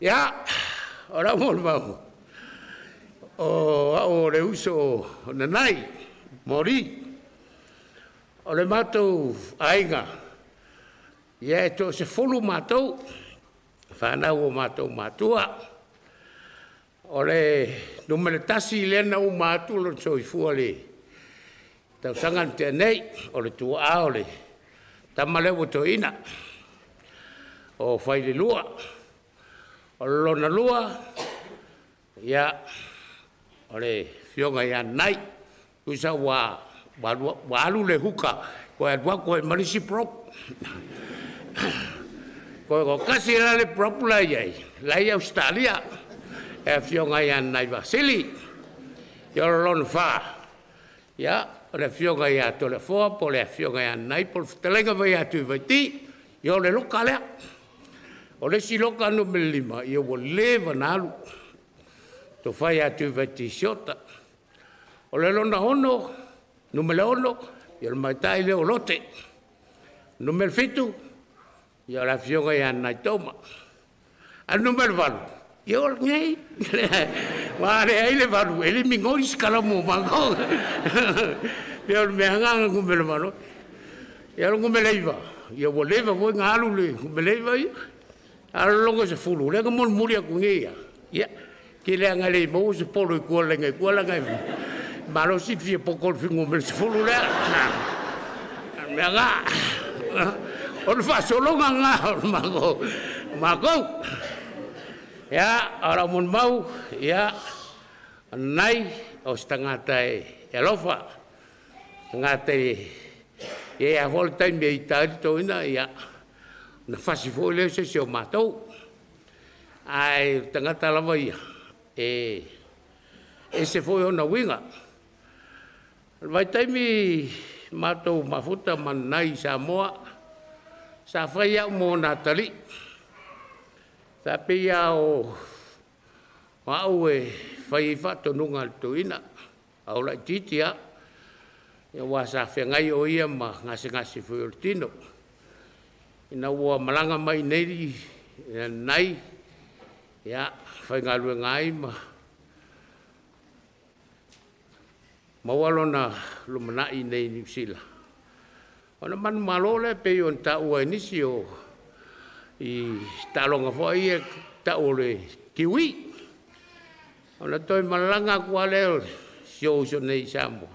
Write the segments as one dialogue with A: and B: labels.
A: Ia, o lau molimau, o au o le uso o Nanai, Moli. O le matou aiga, ia e toasefulu matou, fanau o matou matua. O le numera 1 lea na uma atu lona soifua le tausaga na tea nei, o le tuaa o le tama lea ua toeaina, o Failelua. O le lona lua, ia, o le afioga ia Nanai, tusa ua alu le huka, toe alu atu ai ma le isi prop. Toe kasi la le prop la i ai, la i Ausetalia, e afioga ia Nanai Vasili. Ia o le lona fa, ia, o le afioga ia Toleafoa po o le afioga ia Nanai po o le fetalaiga mai ia Tuivaiti, ia o le loka lea. O le isi loka numera 5, ia ua leva na alu, tofa ia Tuivaiti Siota. O le lona 6, numera 6, ia le maitai lea o Lote. Numera 7, ia o le afioga ia Nanai Toma. A numera 8, ia o lenei. Ua le ai le 8, e le migoi se kalamu o mākou. Ia o le mea agaga numera 8. Ia o le numera 9, ia ua leva foi na alu le numera 9 ia. A o le lona 10, lea na mulimuli atu nei ia. Ia, ke le anga le maua se polo i tua lenga i tua langa e malosi fia poko le figu numera 10 lea. Mea ngā. O le faasologa ngā o le mākou. Ia, o lau molimau, ia, nai o se tagata e alofa. Tagata e ia foi le taimi e ita ai le toeaina, ia, na fasi foi lea se isi o matou. Ae tagata lava ia, e ese foi ona uiga. O le vaitaimi matou mafuta ma Nanai i Samoa, sa fai au mo Natali. Sa pei lava o au e fai ai faatonuga a le toeaina, a o laitiiti lava. Ia ua sa feagai o ia ma gasegase foi o le tino. Ina ua malaga mai nei Nanai, ia, faigaluega ai ma maua lona lumanai nei i Niu Sila. Ona manumalo lea pei ona taua e nisi o i taaloga foi ia tau o le kiwi. Ona toe malaga atu lava lea o si ou uso nei i Samoa,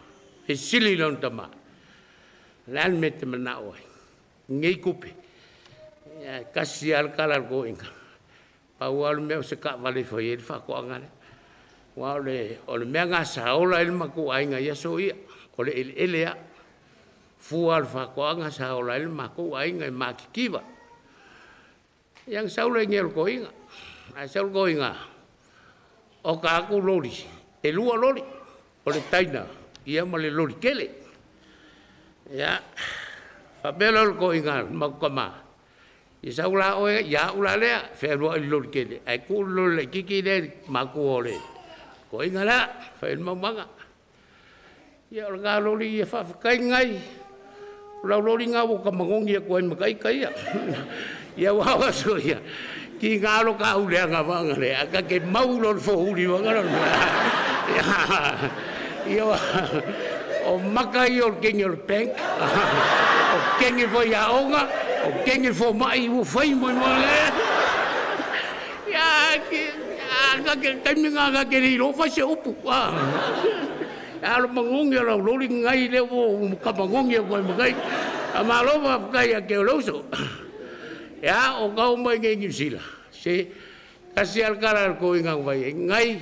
A: fesili lona tama, o le a le mea e te manao ai? Nei tupe. Ia, kasi lava le tala a le toeaina. Pau lava le mea o se taavale e fai ai le faatoaga lea. Aua o le mea na sa ola ai le matou aiga i aso ia, o le eleele lava. Fua o le faatoaga sa ola ai le matou aiga e matitiva. Ia na sau le o le toeaina. Ae sau le toeaina, o ka atu loli, e 2 loli, o le taina, ia ma le loli tele. Ia, faapea lea o le toeaina matou tama, ia sau la oe, ia au la lea, fealuai i le loli tele, ae tuu le loli laitiiti lea matua o le toeaina lea, fai le maumaga. Ia o le loli ia faafetai ngai, o lau loli ngā ua ka magogi atu ai ma taita ia. Ia ua aso ia, ki ngā lo ka uleanga vanga le, a ka ke mau lo le fohuri vanga lo. Ia o maka ia o le kengi o le bank, o kengi foi aoga, o kengi fo mai ua fai moi mo le. Ia, ka ke taimi ngā ka ke riro fai se upu. A lo magogi o lau loli ngai le ua ka magogi o koe makai. A malo faafetai ia ke o le uso. Ia, o kau mai ngai Niu Sila. Se, kasi al kala al koinga vai ngai,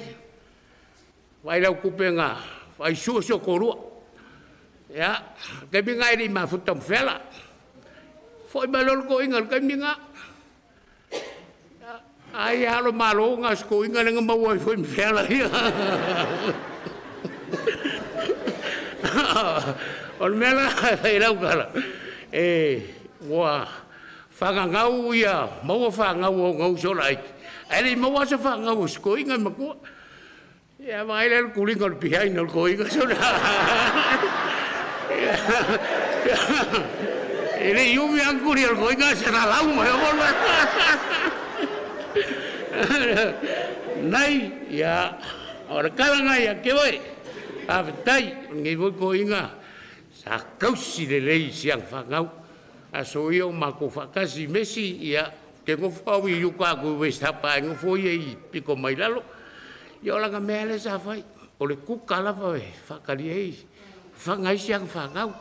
A: vai lau kupe ngā, vai sua sua korua. Ia, taimi ngai ri mafuta mwhela. Foi mai lolo koinga, taimi ngā. Ai alo malo ngā skoinga nga maua i foi mwhela ia. O le mea la, fai lau kala. E, ua whangangau ia, maua whangau o ngau sola aiki. Ai le maua sa whangau o skoinga makua. Ia, vai le kulinga o le pihaina o le koinga sola. E le iumi anguri o le koinga se na lau mai o mola. Nai, ia, o le kala ngai a ke oe. Faafetai, o lenei foi toeaina sa tausi lelei i si ana fanau. Aso ia o matou faatasi i Mesi, ia, ou te nofo au i uta atu i Waste Harbor ae nofo ia i pito mai lalo. Ia o lana mea lea sa fai, o le kuka lava e faatali ai, fafaga ai si ana fanau.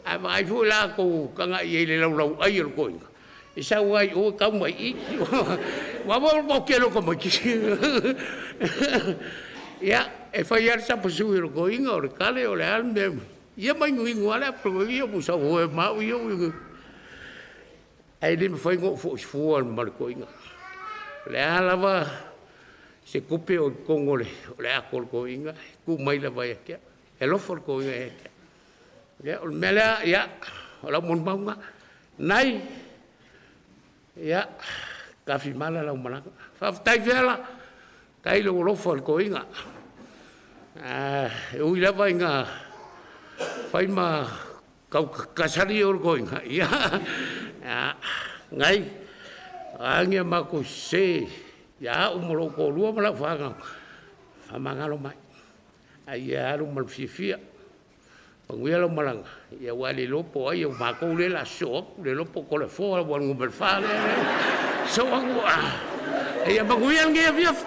A: Ae vaai foi la a outou tagai i ai i le laulauai o le toeaina, e sau lava i o tau mai i i. Aua foi o le toatele o tamaiti. Ia, e fai lava le sapasui a le toeaina, o le kale o le a le mea, ia ma inuinu lava le apu a le toeaina ia musau e ma au ia ua inuinu. Ae le mafai ona oo foi fua ma le toeaina. O le a lava se tupe o i totonu o le ato a le toeaina, e tuu mai lava ia te au. E alofa le toeaina ia te au. Ia, o le mea lea, ia, o lau molimau lena. Nai, ia, tafimala lau malaga. Faafetai Feala, faafetai lou alofa i le toeaina. E ui lava ina fai ma tau kasali oe e le toeaina, ia, Nai, o a ni a matou sese ia au ma lou toalua ma lau fanau, faamagalo mai, a ia alu ma le fiafia. Manuia lau malaga, aua e le iloa po o ai, o matou lea o le a sosoo atu, le iloa po o Toleafoa ua numera 4 lea e sosoo atu. Ia manuia lenei afiafi.